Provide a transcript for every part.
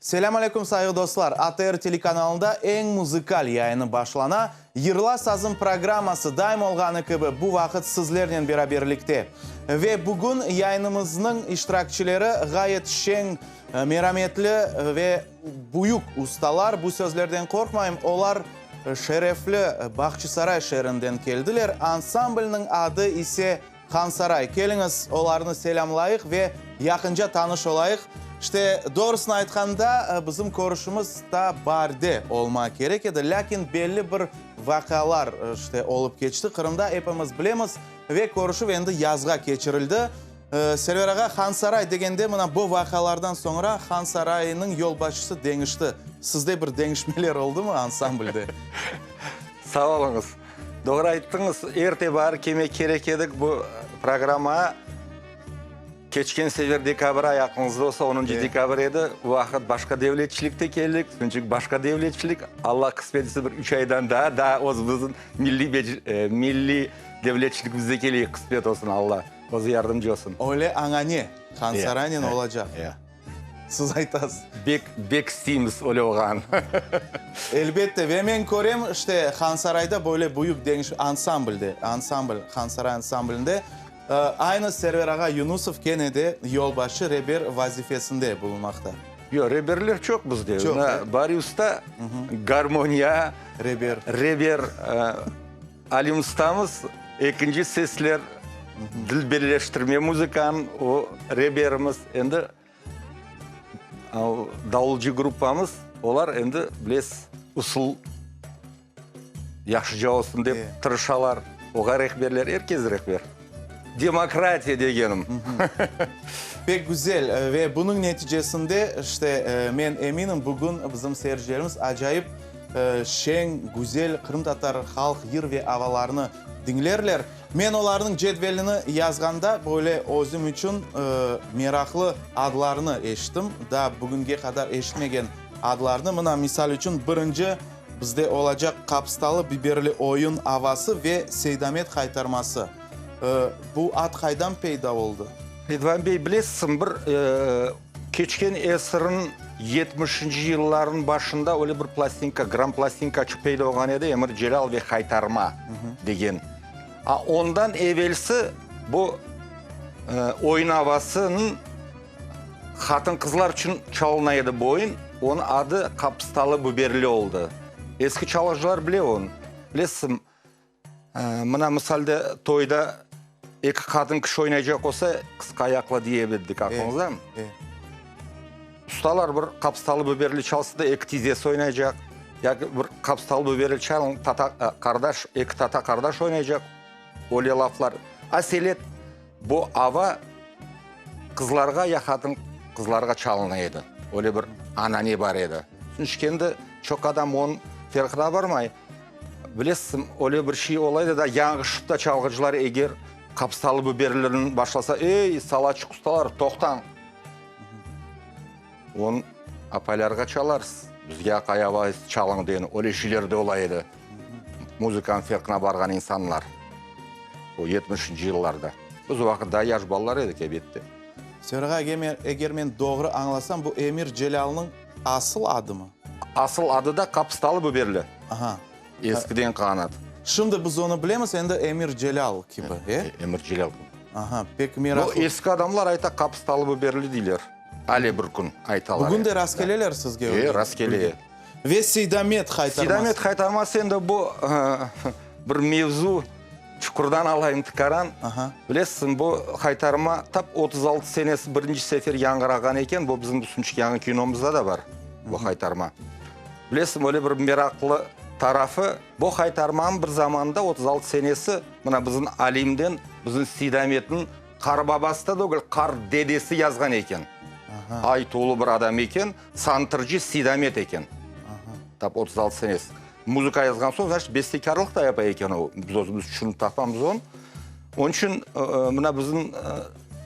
Selâm aleyküm, sayğı dostlar! ATR telekanalında eñ muzıkal yayını başlana. Yırla sazım programması daim olğanı kibi bu vaqıt sizlernen beraberlikte. Ve bugün yayınımıznıñ iştirakçileri ğayet şeñ, merametli ve büyük ustalar. Bu sözlerden qorqmayım, olar şerefli Bağçasaray şeerinden keldiler. Ansamblniñ adı ise Hansaray, keliñiz, olarnı selâmlayıq ve yaqınca tanış olayıq. İşte, doğrusını aytqanda, bizim körüşimiz ta baarde olma kerek edi, lâkin belli bir vaqialar, işte, olıp keçti Qırımda, epimiz bilemiz, ve körüşüv endi yazğa keçirildi. Server ağa, Hansaray degende, mına bu vaqialardan soñra Hansaraynıñ yolbaşçısı deñişti. Sizde bir deñişmeler oldumı ansamblde? Sağ oluñız. Doğru ayttıñız, erte baar kelmek kerek edik bu programmağa. Keçken sefer dekabr ayı, aqlıñızda olsa, onuncu dekabr edi. O vaqıt başqa devletçilikte keldik, çünki başqa devletçilik, Alla qısmet etse bir üç aydan daa, daa özümizniñ milliy milliy devletçiligimizde keleyik, qısmet olsun, Alla özü yardımcı olsun. Öyle añane Hansaraynen olacaq. Siz aytasız. Bek, bek isteymiz öyle olğanın. Elbette, ve men körem, işte, Hansarayda böyle büyük deñiş, ansamblde, ansambl, Hansaray ansamblinde, aynı Server ağa Yunusov kene de yolbaşçı, reber vazifesinde bulunmaqta. Yoq, reberler çoq bizde. Çoq, Mına, Bari usta, garmoniya, Reber. reber, Alim ustamız, ekinci sesler, dil birleştirme muzıkanıñ o reberimiz. Endi davulcı gruppamız, olar endi, bilesiz, usul yahşıca olsun dep tırışalar. Oğa rehberler, er kes rehber. Demokratiya degenim. Pek güzel ve bunıñ neticesinde, işte, men eminim, bugün bizim seyircilerimiz acayip şeñ, güzel qırımtatar halq yır ve avalarını diñlerler. Men olarnıñ cedvelini yazğanda, böyle özüm içün meraqlı adlarnı eşittim, daa bugünge qadar eşitmegen adlarnı. Mına, misal içün, birinci bizde olacaq Qapıstalı biberli oyun avası ve Seydamet qaytarması. Bu ad qaydan peyda oldı? Ridvan bey, bilesizmi, bir keçken esirniñ yetmişinci yıllarınıñ başında öyle bir plastinka, gramplastinka açıp peyda olğan edi, Emir Celâl ve Haytarma degen. A ondan evelsi bu oyun avasınıñ qatın-qızlar içün çalına edi bu oyun, onıñ adı Qapıstalı biberli oldı. Eski çalğıcılar bile onı. Bilesizmi, Mına, misalde, toyda eki qadın kişi oynaycaq olsa, qısqa ayaqlı diye edik, aqlıñızdamı? Ustalar bir qapıstalı biberli çalsa da, eki tizesi oynaycaq, yaki bir qapıstalı biberli çalıñ, tata, qardaş, eki tata qardaş oynaycaq, öyle laflar. Aselet, bu ava qızlarğa ya qadın qızlarğa çalına edi, öyle bir anane bar edi. Çünki şimdi çoq adam onıñ ferqına barmay. Bilesiz, öyle bir şey ola edi da, yañğışıp da çalğıcılar eger qapıstalı biberlerni başlasa, ey, salaçıq ustalar, toqtañ! Onı apaylarğa çalarsız, bizge aqay avay çalıñ degen öyle şeyler de ola edi. Muzıkanıñ ferqına barğan insanlar, o yetmişinci yıllarda. Biz o vaqıt daa yaş balalar edik, elbette. Serğa, eger men doğru añlasam, bu Emir Celâlnıñ Asıl adımı? Asıl adı da Qapıstalı Biberli. Aha. Eskiden qanat. Şimdi biz onı bilemiz endi Emir Celâl kibi, e? Emir Celâl kibi. Aha, pek meraqlı. No, eski adamlar ayta Qapıstalı Biberli deyler. Ale bir kün aytalar. Bugün de rastkeleler sizge öyle? E, rastkele. Ve Seydamet haytarması. Seydamet haytarması endi bu bir mevzu. Çuqurdan alayım tikaran. Bilesiñ, bu haytarma tap 36 senesi birinci sefer yañğırağan eken, bu bizim Üsünçik yañı kinomızda da bar, bu haytarma. Bilesiñ, öyle bir meraqlı tarafı, bu haytarmanı bir zamanda 36 senesi mına bizim Alimden, bizim Seydametniñ qarbabası da degil, qardedesi yazğan eken. Aytuvlı bir adam eken, santırcı Seydamet eken. Tap 36 senesi. Muzıka yazğan soñ, znaçit, bestekârlıq da yapa eken o. Biz özümiz tüşünip tapamız onı. Onıñ içün mına bizim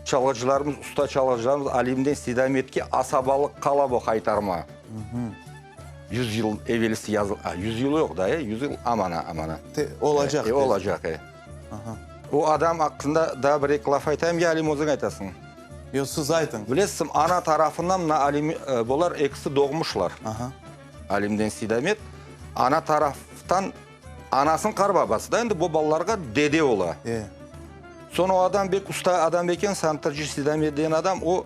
çalğıcılarımız, usta çalğıcılarımız Alimden Seydametke asabalıq qala bu haytarma. 100 yıl evelsi yazıl, a, 100 yıl yoq da, e, 100 yıl amana, amana. Olacaq. E, olacaq, e. O adam aqqında daa bir-eki laf aytayım ya, Alim, özüñ aytasıñ? Yoq, siz aytıñ. Bilesiñ, ana tarafından mına Alim, bular ekisi doğmuşlar. Aha. Alimden Seydamet. Ana taraftan anasınıñ qarbabası da endi bu balalarğa dede ola. E. Soñ o adam bek usta adam eken, santırcı Seydamet degen adam, o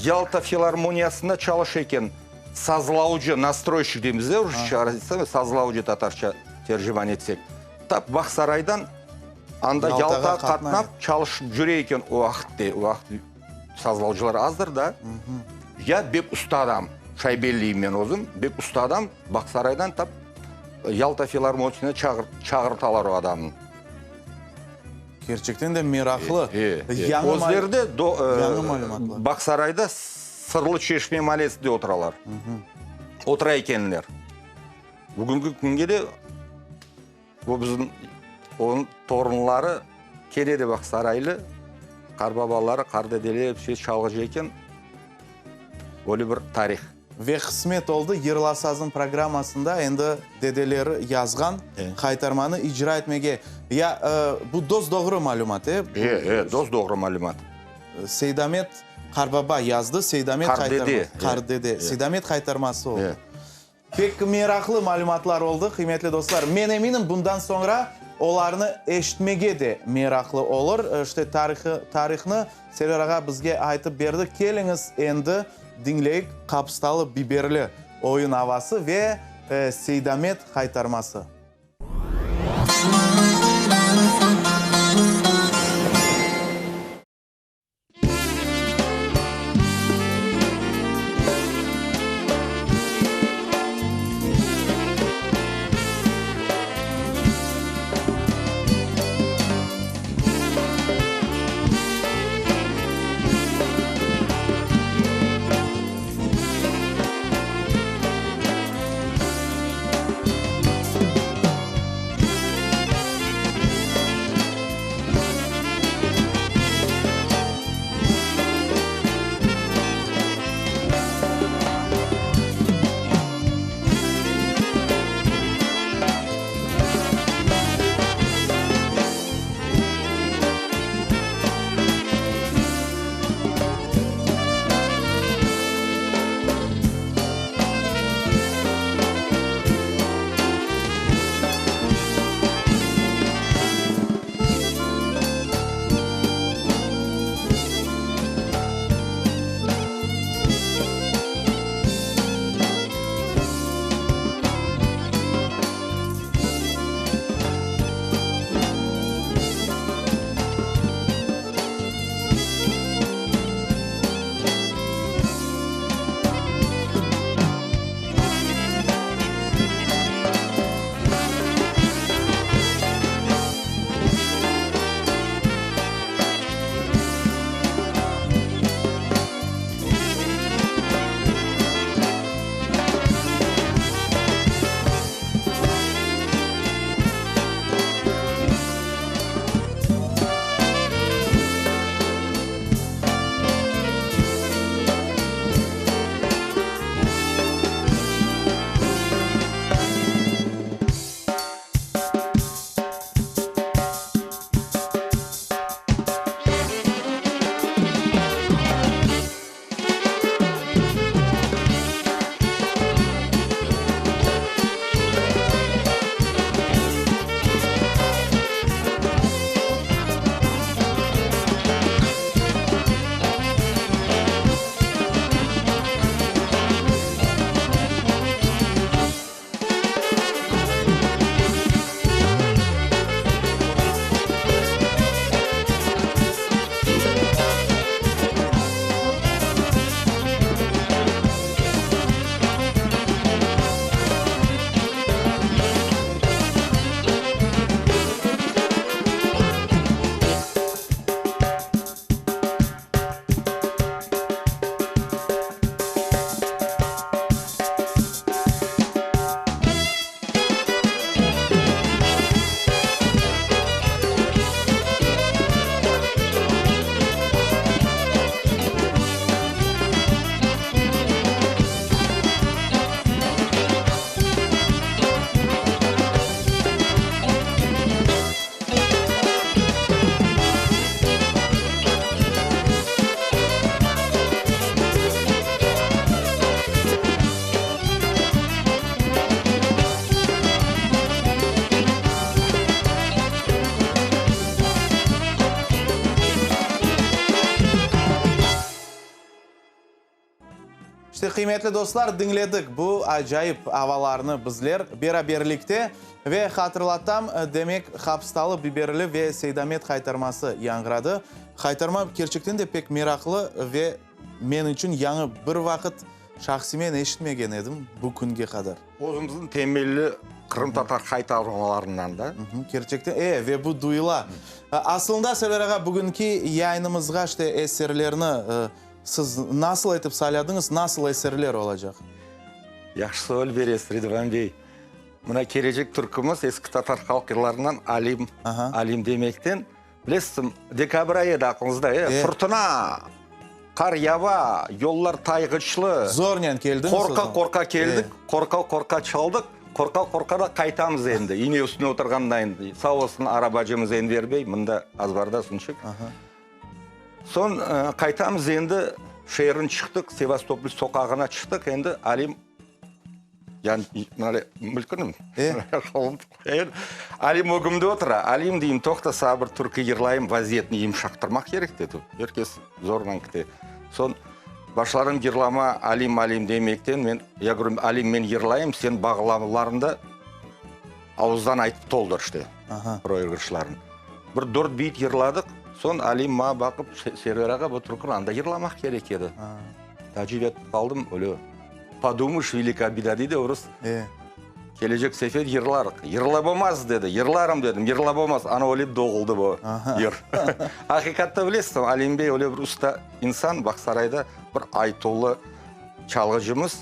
Yalta filarmoniyasında çalışa eken, sazlaucı, nastroyşik deymiz de rusça, sazlaucı tatarça terciman etsek. Tap Bağsaraydan anda Yaltağa qatnap çalışıp cüre eken o vaqıtte, o vaqıt sazlaucılar azdır da. Ya bek usta adam, şay belleyim men özüm, bek usta adam, Bağsaraydan tap Yalta filarmoniyasına çağırtalar o adamnı. Kerçekten de meraqlı. Özleri de Bağsarayda Sırlı Çeşme malesinde oturalar. Otura ekenler. Bugünki künge de bu bizim onıñ torunları kene de Bağsaraylı, qarbabaları, qardedeleri episi çalğıcı eken. Böyle bir tarih. Ve qısmet oldı, Yırla sazım programmasında endi dedeleri yazğan Haytarmanı icra etmege. Ya, bu dos-doğru malümat, e? E, e, dos-doğru malümat. Seydamet qarbaba yazdı, Seydamet Haytarması. Qardede. Qardede. Seydamet Haytarması oldı. Pek meraqlı malümatlar oldı, qıymetli dostlar. Men eminim, bundan soñra olarnı eşitmege de meraqlı olur. İşte, tarihı, tarihnı Server ağa bizge aytıp berdi. Keliñiz, endi diñleyik Qapıstalı biberli oyun avası ve Seydamet haytarması. qıymetli dostlar, diñledik bu acayip avalarnı bizler beraberlikte. Ve hatırlatam, demek, Hapıstalı biberli ve Seydamet haytarması yañğıradı. Haytarma kerçekten de pek meraqlı ve men içün yañı, bir vaqıt şahsiy men eşitmegen edim bu künge qadar. Özümizniñ temelli qırımtatar haytarmalarından da. Kerçekten, e, ve bu duyula. Aslında, Server ağa, bugünki yayınımızğa işte eserlerni siz nasıl etip sayladıñız, nasıl eserler olacaq? Yahşı sual beresiz, Ridvan bey. Mına kelecek türkümiz eski tatar halq yırlarından Alim, Alim demekten. Bilesiz, dekabr ayı edi aqlıñızda, e, fırtına, qar yava, yollar tayğıçlı. Zornen keldiñiz o zaman. Qorqa-qorqa keldik, qorqa-qorqa çaldıq, qorqa-qorqa da qaytamız endi. İne üstüne oturğanda endi. Sağ olsun arabacımız Enver bey, mında azbarda sunçıq. Soñ qaytamız endi, şeerni çıqtıq, Sevastopol soqağına çıqtıq, endi Alim Yani, mülkünim. Alim ögümde otura. Alim, deyim, toqta, saña bir türkü yırlayım, vaziyetni yımşaqtırmaq kerek, dedi. Er kes zorla kete. Soñ başladım yırlama, Alim, Alim demekten, men, ya говорю, Alim, men yırlayım, sen bağlamalarında avuzdan aytıp toldur, işte, proigırışlarını. Bir dört beyt yırladıq, soñ Alim maña baqıp, Server ağa, bu türküni anda yırlamaq kerek edi. Taacip etip qaldım, öyle. Podumış, velika bida, dey de orus. Kelecek sefer yırlarıq. Yırlap olmaz, dedi. Yırlarım, dedim. Yırlap olmaz. Ana öyle doğuldı bu yır. Aqiqatta bilesiz, Alim bey öyle bir usta insan, Bağsarayda bir aytuvlı çalğıcımız.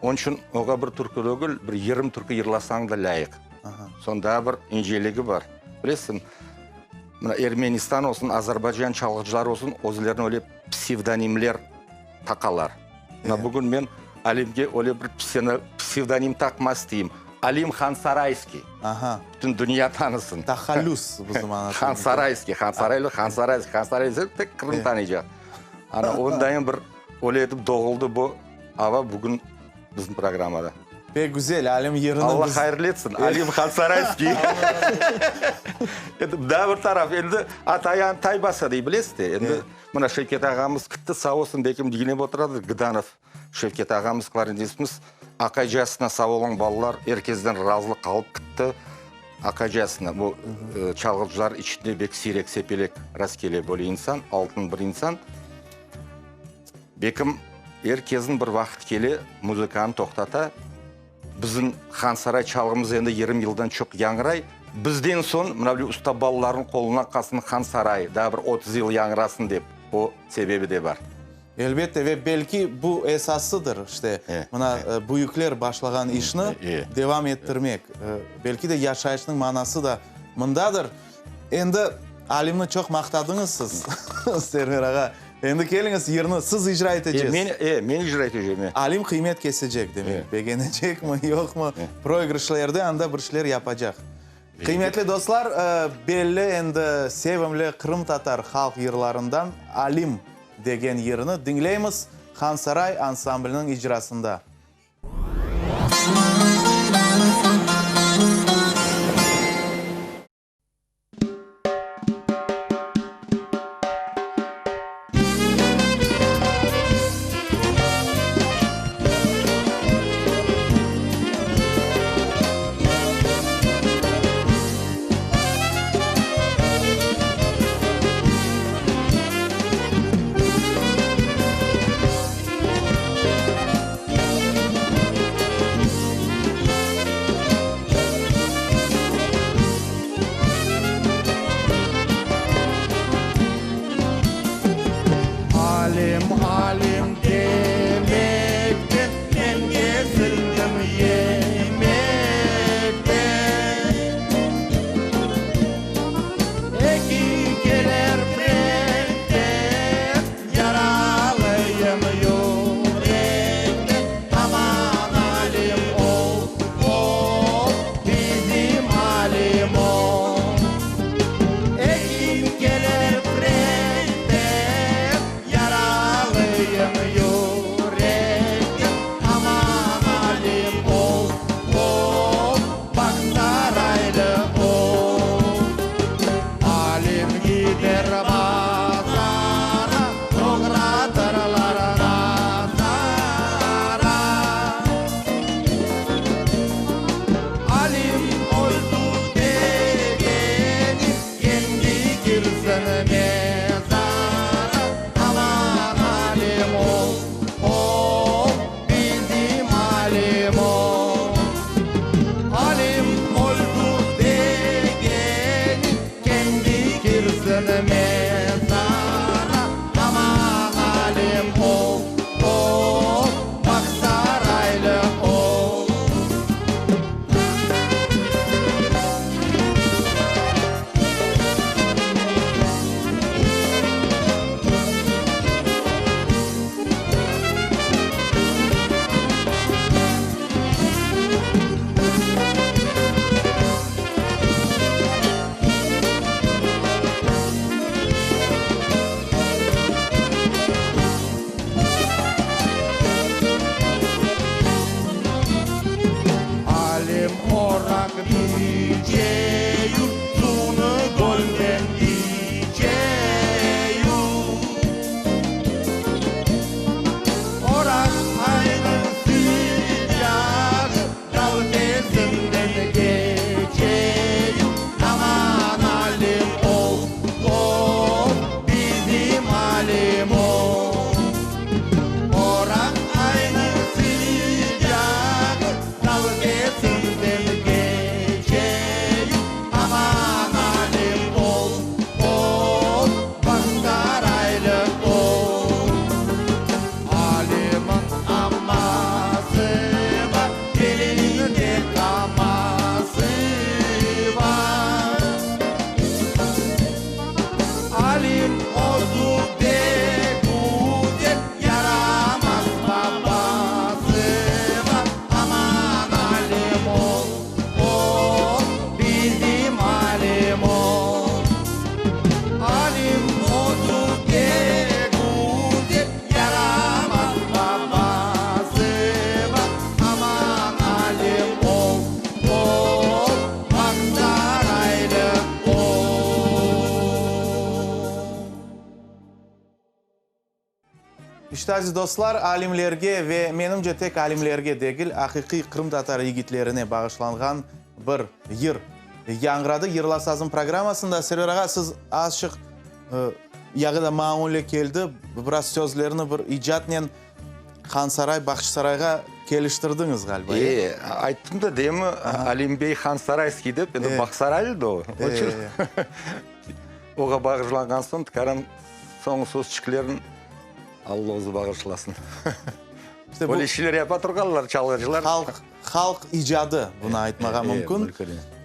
Onıñ içün oña bir türkü degil, bir yırım türkü yırlasañ da lâyıq. Soñ daa bir inceligi bar. Bilesiñ, mına Ermenistan olsun, Azerbaycan çalğıcıları olsun, özlerine öyle psevdonimler taqalar. Mına bugün men Alimge öyle bir psevdonim taqma isteyim, Alim Hansarayskiy. Bütün dünya tanısın. Tahallüs bizim ana tilimiz. Hansarayskiy, Hansaraylı, Hansarayskiy, Hansarayskiy desek tek Qırım tanıycaq. Ana ondayın bir öyle etip doğuldı bu ava bugün bizim programmada. Pek güzel, Alim yırını biz... Allah hayırlı etsin, Alim Hansarayskiy. Endi daa bir taraf, endi at ayağını tay basa dey, bilesiz de, endi Mına Şevket ağamız kitti, sağ olsun, belkim diñlep oturadır, Gdanov Şevket ağamız, klarinetistimiz, aqaycasına sağ oluñ, balalar, er kezden razılıq alıp kitti, aqaycasına, bu çalğıcılar içinde bek siyrek-sepelek rast kele böyle insan, altın bir insan. Belkim er kezdin bir vaqıt kele, muzıkanı toqtata. Bizim Hansaray çalğımız endi 20 yıldan çoq yañğıray. Bizden soñ mına böyle usta balalarnıñ qoluna qalsın Hansaray, daa bir 30 yıl yañğırasın dep, o sebebi de bar. Elbette, ve belki bu esasıdır, işte, mına büyükler başlağan işni devam ettirmek. Belki de yaşayışnıñ manası da mındadır. Endi Alimni çoq maqtadıñız siz, Server ağa. Endi keliñiz, yırnı siz icra eteceksiz. Men, e, men icra etecegim, e. Alim qıymet kesecek, demek. Begenecekmi, yoqmı, proigrışlerde anda bir şeyler yapacaq. Qıymetli dostlar, belli endi sevimli qırımtatar halq yırlarından Alim degen yırnı diñleymiz Hansaray ansambliniñ icrasında. İşte, aziz dostlar, alimlerge ve, menimce, tek alimlerge degil, aqiqiy qırımtatar yigitlerine bağışlanğan bir yır yañğıradı Yırla sazım programmasında. Server ağa, siz azçıq, yağı da maña öyle keldi, biraz sözlerni bir icatnen Hansaray, Bağçasarayğa keliştirdiñiz ğaliba, e? E, ayttım da, deymi, Alim bey Hansarayskiy dep, endi Bağsaraylı da o. Onıñ içün oğa bağışlanğan soñ, tikaran soñu sözçiklerin Alla özü bağışlasın. Öyle şeyler yapa turğanlar çalğıcılar. Halq, halq icadı, bunı aytmağa mümkün.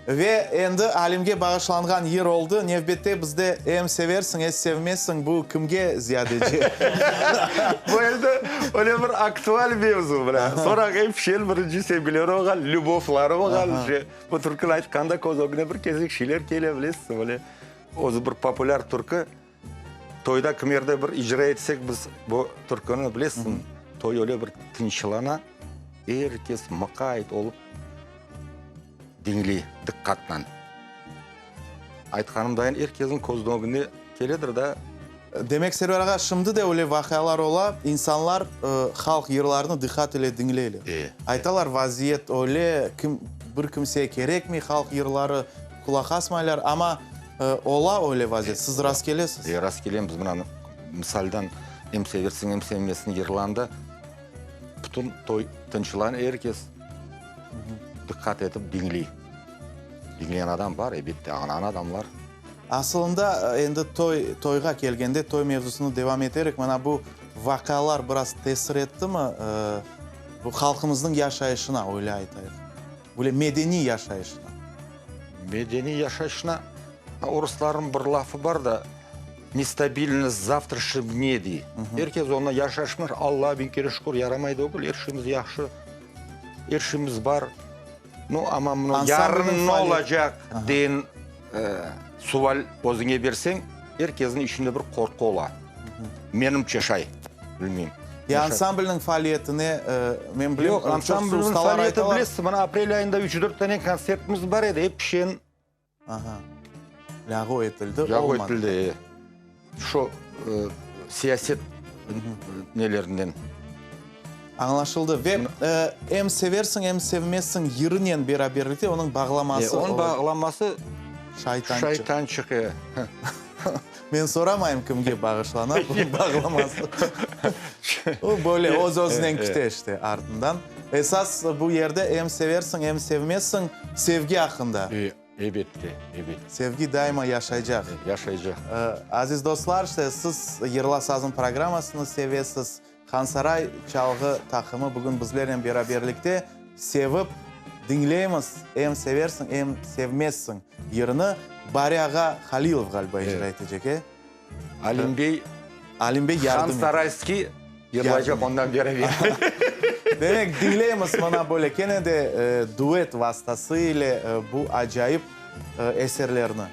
Ve endi Alimge bağışlanğan yır oldı. Nevbette bizde em seversiñ, es sevmezsiñ, bu kimge ziyadece? Bu endi öyle bir aktual mevzu, mına. Soñra em şel birinci sevgileri olğan, lübovları olğan. Bu türküni aytqanda köz ögüne bir kesek şeyler kele, bilesiz, öyle. Özü bir populâr türkü. Toyda kimerde bir icra etsek biz bu türküni, bilesiñ, toy öyle bir tınçlana, er kes mıqayt olıp diñley diqqatnen. Aytqanım dayın, er kesniñ közüniñ ögünde keledir da. Demek, Server ağa, şimdi de öyle vaqialar ola, insanlar halq yırlarını diqqat ile diñleyler. Aytalar, vaziyet öyle, kim, bir kimseye kerekmey halq yırları, qulaq asmaylar, amma Ola öyle vaziyet. Siz rast kelesiz? E, rast kelemiz. Mına, misaldan, em seversiñ, em sevmezsiñ yırlandı. Bütün toy tınçılan, er kes diqqat etip diñley. Diñleyen adam bar, elbette, añlağan adamlar. Asılında, endi toy, toyğa kelgende, toy mevzusını devam eterek, mına bu vaqialar biraz tesir ettimi bu halqımıznıñ yaşayışına, öyle aytayıq? Böyle medeniy yaşayışına. Medeniy yaşayışına, oruslarnıñ bir lafı bar da, nestabilnost zavtraşnıñ dne dey. Er kes onı yaşaşmır, Allağa biñ kere şükür, yaramay degil, er şeyimiz yahşı, er şeyimiz bar. Nu, amma mına yarın ne olacaq deyen sual özüñe berseñ, er kesniñ içinde bir qorqu ola. Menimce şay, bilmeyim. Ya ansamblniñ faaliyetine, men bilem, Yoq, ansamblniñ faaliyeti, bilesiz, mına aprel ayında üç-dört dane kontsertimiz bar edi, ep şeñ. Aha, lâğu etildi, olmadı. Lâğu etildi, e. Şu siyaset nelerinden. Añlaşıldı. Ve em seversiñ, em sevmezsiñ yırınen beraberlikte onıñ bağlaması. E, onıñ bağlaması Şaytançıq. Şaytançıq, e. Men soramayım kimge bağışlana bu bağlaması. O böyle öz-özünen kite işte artından. Esas bu yerde em seversiñ, em sevmezsiñ sevgi aqqında. E, elbette, elbette. Sevgi daima yaşaycaq. Yaşaycaq. Aziz dostlar, işte siz Yırla sazım programmasını sevesiz. Hansaray çalğı taqımı bugün bizlernen beraberlikte sevip diñleymiz Em seversiñ, em sevmezsiñ yırını Bari ağa Halilov ğaliba icra etecek, e? Alim bey Alim bey yardım etecek. Hansarayskiy yırlaycaq ondan beraber. Demek, diñleymiz mına böyle kene de duet vastası ile bu acayip eserlerni.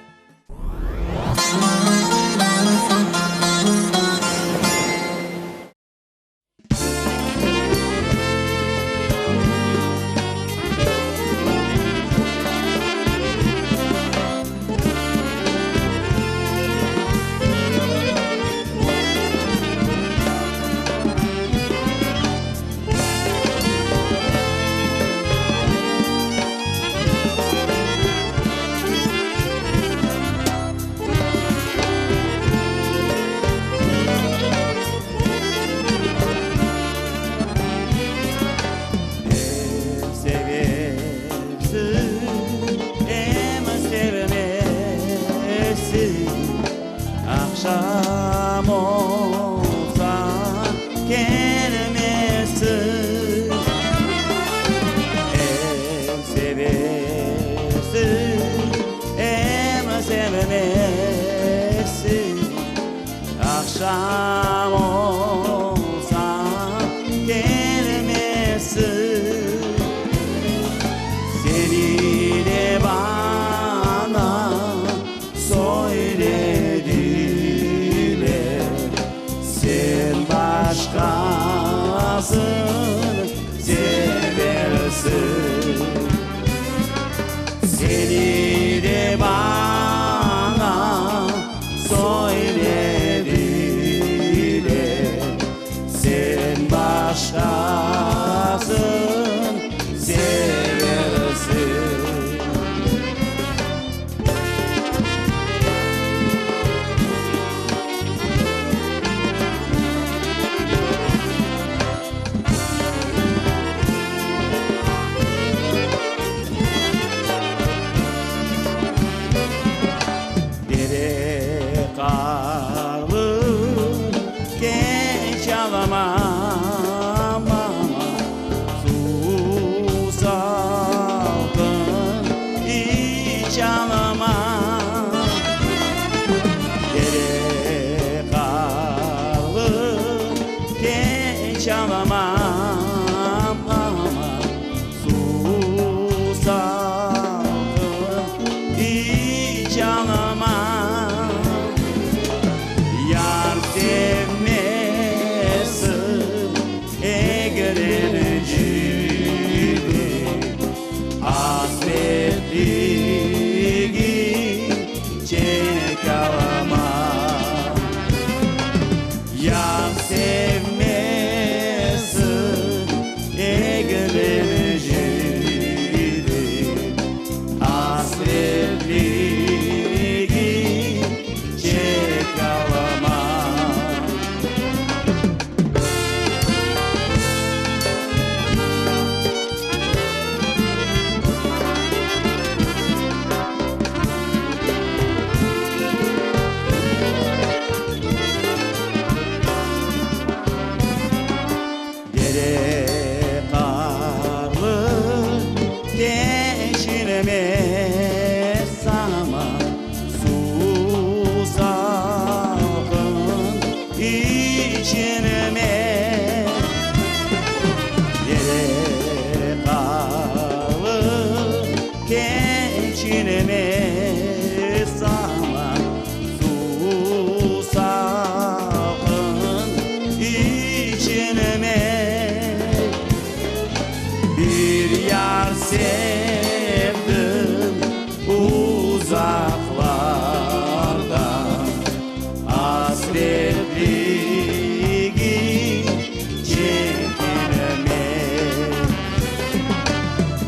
Keçineme saña suv salqın içilmey. Bir yar sevdim uzaqlarda, Asretligi çekilmey.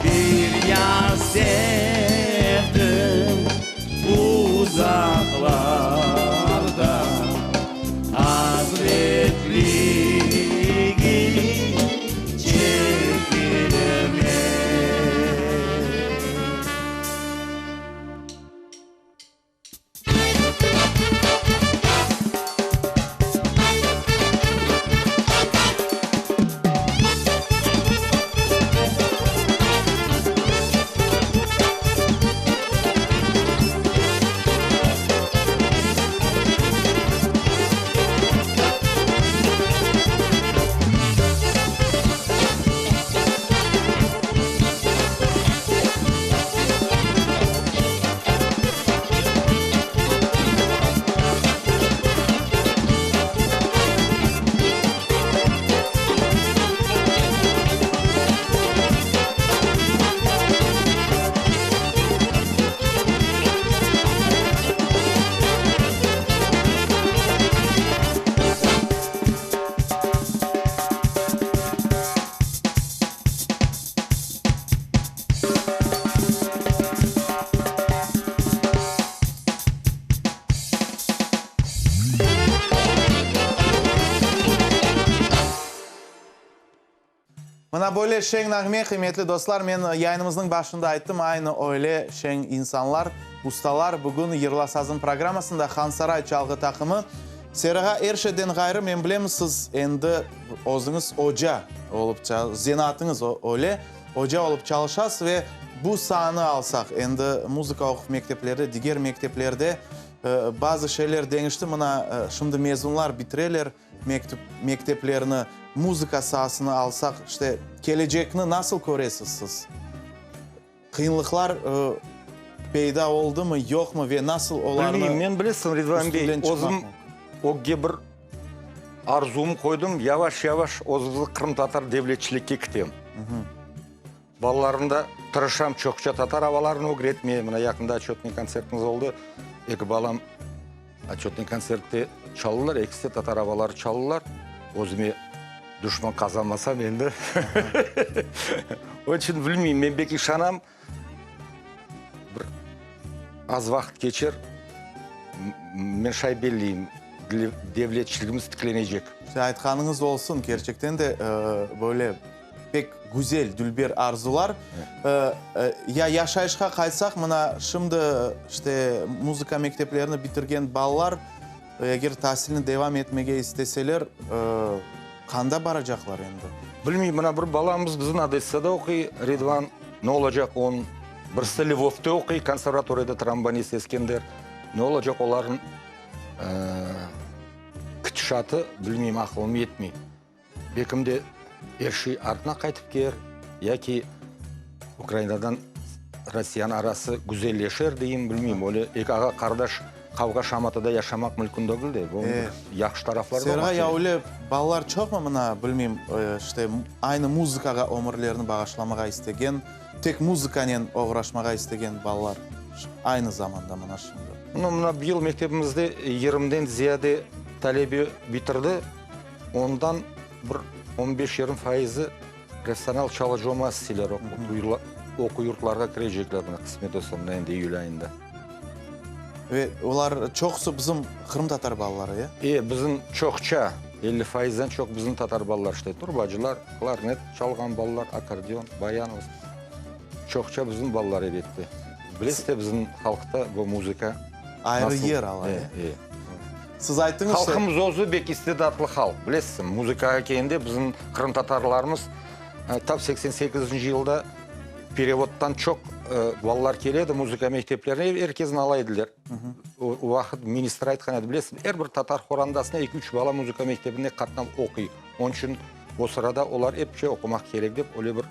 Bir yar sevdim uzaqlarda, Asretligi çekilmey. Mına böyle şeñ nağme, qıymetli dostlar, men yayınımıznıñ başında ayttım, aynı öyle şeñ insanlar, ustalar bugün Yırla sazım programmasında Hansaray çalğı taqımı. Serağa, er şeyden ğayrı, men bilem, siz endi özüñiz oca olıp, zenaatıñız öyle, Oca olıp çalışasız ve bu saanı alsaq, endi muzıka oquv mekteplerde, diger mekteplerde bazı şeyler deñişti. Mına, şimdi mezunlar bitireler mekteplerni, muzıka saasını alsaq, işte, kelecekni nasıl köresiz siz? Qıyınlıqlar peyda oldımı, yoqmı ve nasıl olarnı Bilmeyim, men bilesiñ, Ridvan bey, üstünden çıqmaq özüm mümkün? ögge bir Arzumı qoydım, yavaş-yavaş özümüzni qırımtatar devletçilikke kitem. Balalarım da tırışam çoqça tatar avalarını ögretmeye. Mına yaqında otçötnıy kontsertimiz oldı. Eki balam otçötnıy kontsertte çaldılar, ekisi de tatar avaları çaldılar. Özüme duşman qazanmasam endi. Onıñ içün bilmeyim, men bek işanam. Bir az vaqıt keçer, men şay belleyim, devletçiligimiz tiklenecek. İşte, aytqanıñız olsun, kerçekten de böyle pek güzel, dülber arzular. Ya yaşayışqa qaytsaq, mına şimdi, işte, muzıka mekteplerini bitirgen balalar, eger tasilni devam etmege isteseler, Qanda baracaqlar endi? Bilmeyim, mına bir balamız bizim Odessada oquy, Ridvan, ne olacaq onıñ? Birisi Lvovte oquy, konservatoriyada trombonist Eskender. Ne olacaq olarnıñ ketişatı, bilmeyim, aqılım yetmey. Belkim de er şey artına qaytıp kelir, yaki Ukrainadan Rossiyanıñ arası güzelleşer deyim, bilmeyim, öyle eki ağa-qardaş Qavğa-şamatada yaşamaq mülkün degil de, bunıñ bir yahşı tarafları da olmaq Serğa, kerek. ya öyle balalar çoqmı mına, bilmeyim, işte, aynı muzıkağa ömürlerini bağışlamağa istegen, tek muzıkanen oğraşmağa istegen balalar aynı zamanda mına şimdi? Mına, mına bu yıl mektebimizde yigirmiden ziyade talebe bitirdi, ondan bir on beş-yigirmi faizi professional çalıcı olmaq isteyler, oquv yurtlarğa kirecekler, mına, qısmet olsa, mına endi iyül ayında. Ve olar çoqusı bizim qırımtatar balaları, ya? E, bizim çoqça, 50 faizden çoq bizim tatar balaları işley. Turbacılar, klarnet çalğan balalar, akkordeon, bayan olsun. Çoqça bizim balalar, elbette. Bilesiz de, bizim halqta bu muzıka Ayrı nasıl? yer ala, E, ya? e. Siz ayttıñız, işte. Halqımız özü bek istidatlı halq, bilesiz, muzıkağa kelgende bizim qırımtatarlarımız tap 88-nci yılda Perevoddan çoq balalar kele edi muzıka mekteplerine, er kezni ala ediler. O vaqıt ministr aytqan edi, bilesiñ, er bir tatar qorandasına eki-üç bala muzıka mektebine qatnap oquy. Onıñ içün o sırada olar ep şey oqumaq kerek dep öyle bir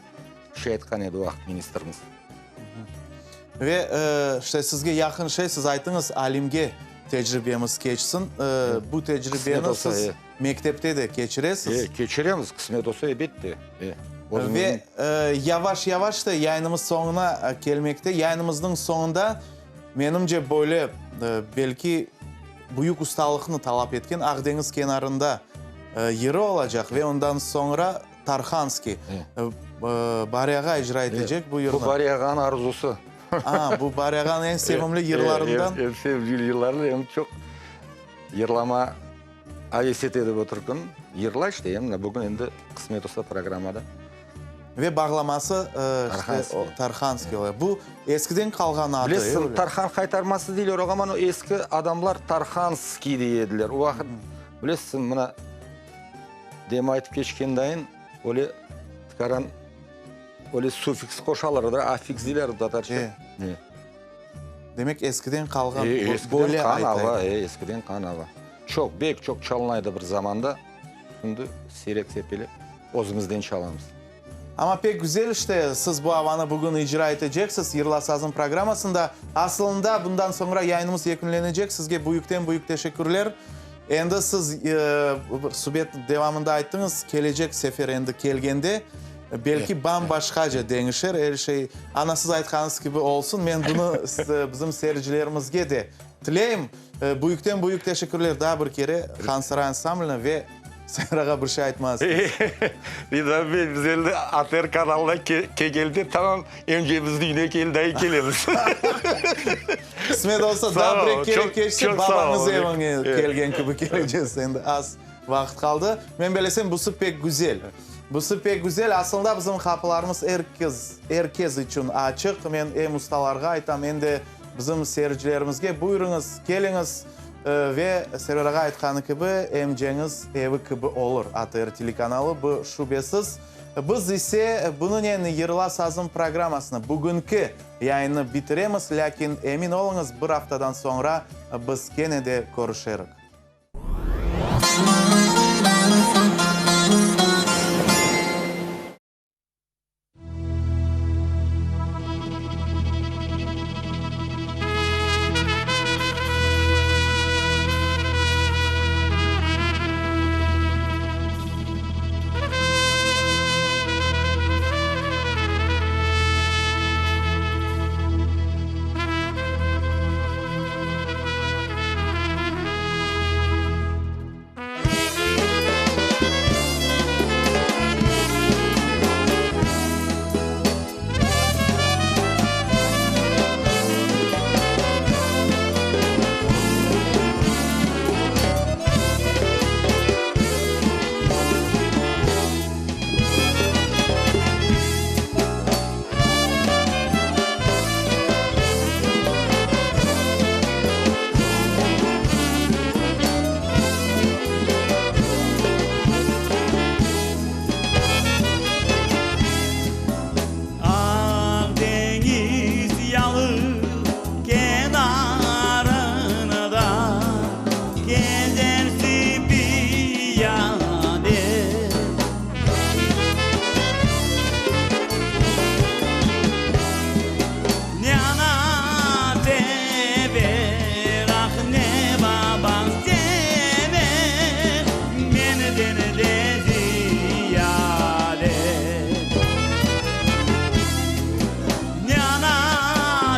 şey aytqan edi o vaqıt ministrimiz. Ve, işte, sizge yaqın şey, siz aytıñız, Alimge tecribemiz keçsin. Bu tecribeni siz mektepte de keçiresiz. E, keçiremiz, qısmet olsa, ebette. E, Ve yavaş-yavaş da yayınımız soñuna kelmekte. Yayınımıznıñ soñunda, menimce, böyle, belki, büyük ustalıqnı talap etken Aq deñiz kenarında yırı olacaq ve ondan soñra Tarhanskiy, Bari ağa icra etecek bu yırnı. Bu Bari ağanıñ arzusı. A, bu Bari ağanıñ eñ sevimli yırlarından. Eñ sevimli yırlarından, em çoq yırlama aves ete edi bu türkün. Yırlay işte, em bugün endi qısmet olsa programmada. Ve bağlaması Tarhanskiy ola. Bu eskiden qalğan adı. Bilesiñ, Tarhan qaytarması deyler oğa, amma eski adamlar Tarhanskiy dey ediler. O vaqıt, bilesiñ, mına. Dem aytıp keçken dayın, öyle tikaran, öyle suffiks qoşalar, da, affiks deyler tatarca. E. Demek, eskiden qalğan, E, eskiden böyle qan ayta ava, edi. e, eskiden qan ava. Çoq, bek çoq çalınaydı bir zamanda, şimdi siyrek-sepelek özümizden çalamız. Amma pek güzel işte, siz bu avanı bugün icra eteceksiz Yırla sazım programmasında. Asılında, bundan soñra yayınımız yekünlenecek. Sizge büyükten-büyük teşekkürler. Endi siz subet devamında ayttıñız, kelecek sefer endi kelgende, belki bam-başqaca deñişer er şey. Ana, siz aytqanıñız kibi olsun. Men bunı bizim seyircilerimizge de tileyim. Büyükten-büyük teşekkürler daa bir kere Hansaray ansambline ve Server ağa bir şey aytmaz. Riza bey, biz endi ATR kanalına kelgende tamam emcemizni üyüne keldayı kelemiz. Qısmet olsa, daa bir eki kere keçsek, babañız eviñe kelgen kibi kelecegiz. Endi az vaqıt qaldı. Men belesem, busı pek güzel. Busı pek güzel. Asılında bizim qapılarımız er kes, er kes içün açıq. Men em ustalarğa aytam, em de bizim seyircilerimizge, buyurıñız, keliñiz. Ve Server ağa aytqanı kibi, emceñiz evi kibi olur ATR telekanalı, bu şübesiz. Biz ise bunınen Yırla sazım programmasını, bugünki yayınnı bitiremiz, lâkin emin oluñız, bir aftadan soñra biz kene de körüşerik. Aq deñiz yalı kenarında Kezersi piyade. Ne ana sever, ah, ne baba sever, Menden de ziyade. Ne ana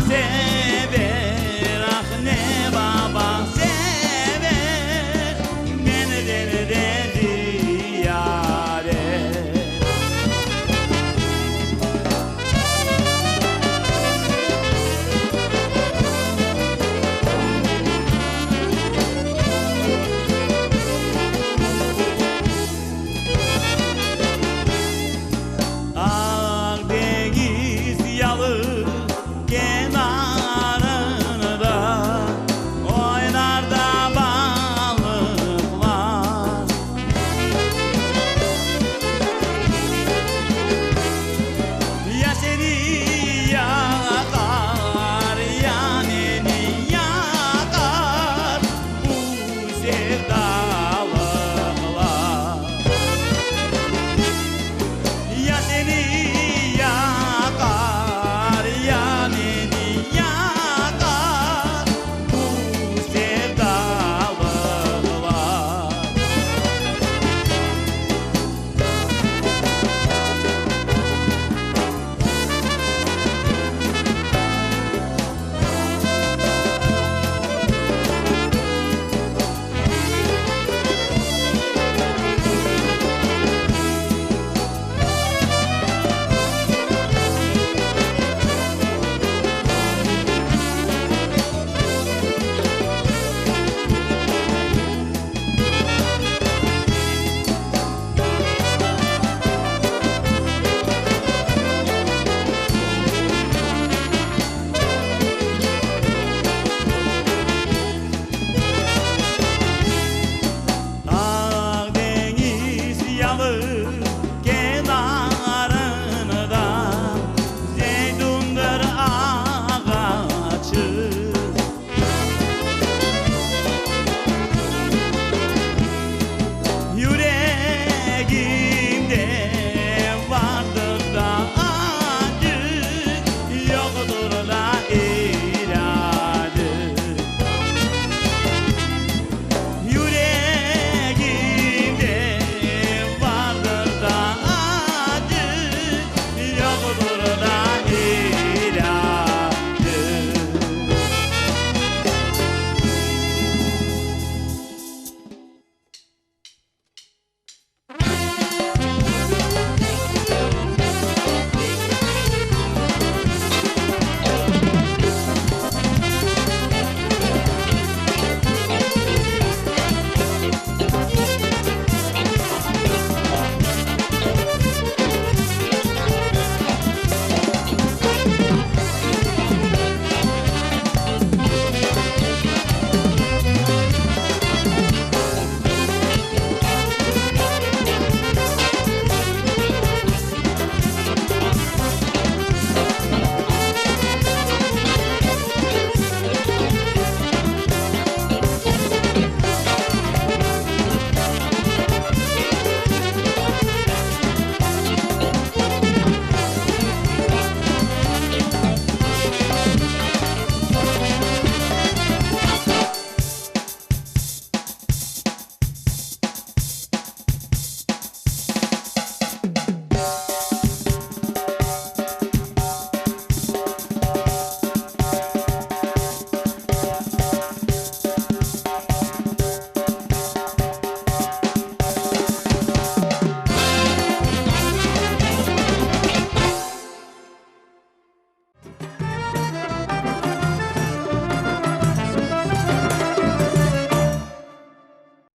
sever, ah, ne baba sever, Menden de ziyade. Aq deñiz yalı kenarında oynar da balıqlar. Ya seni.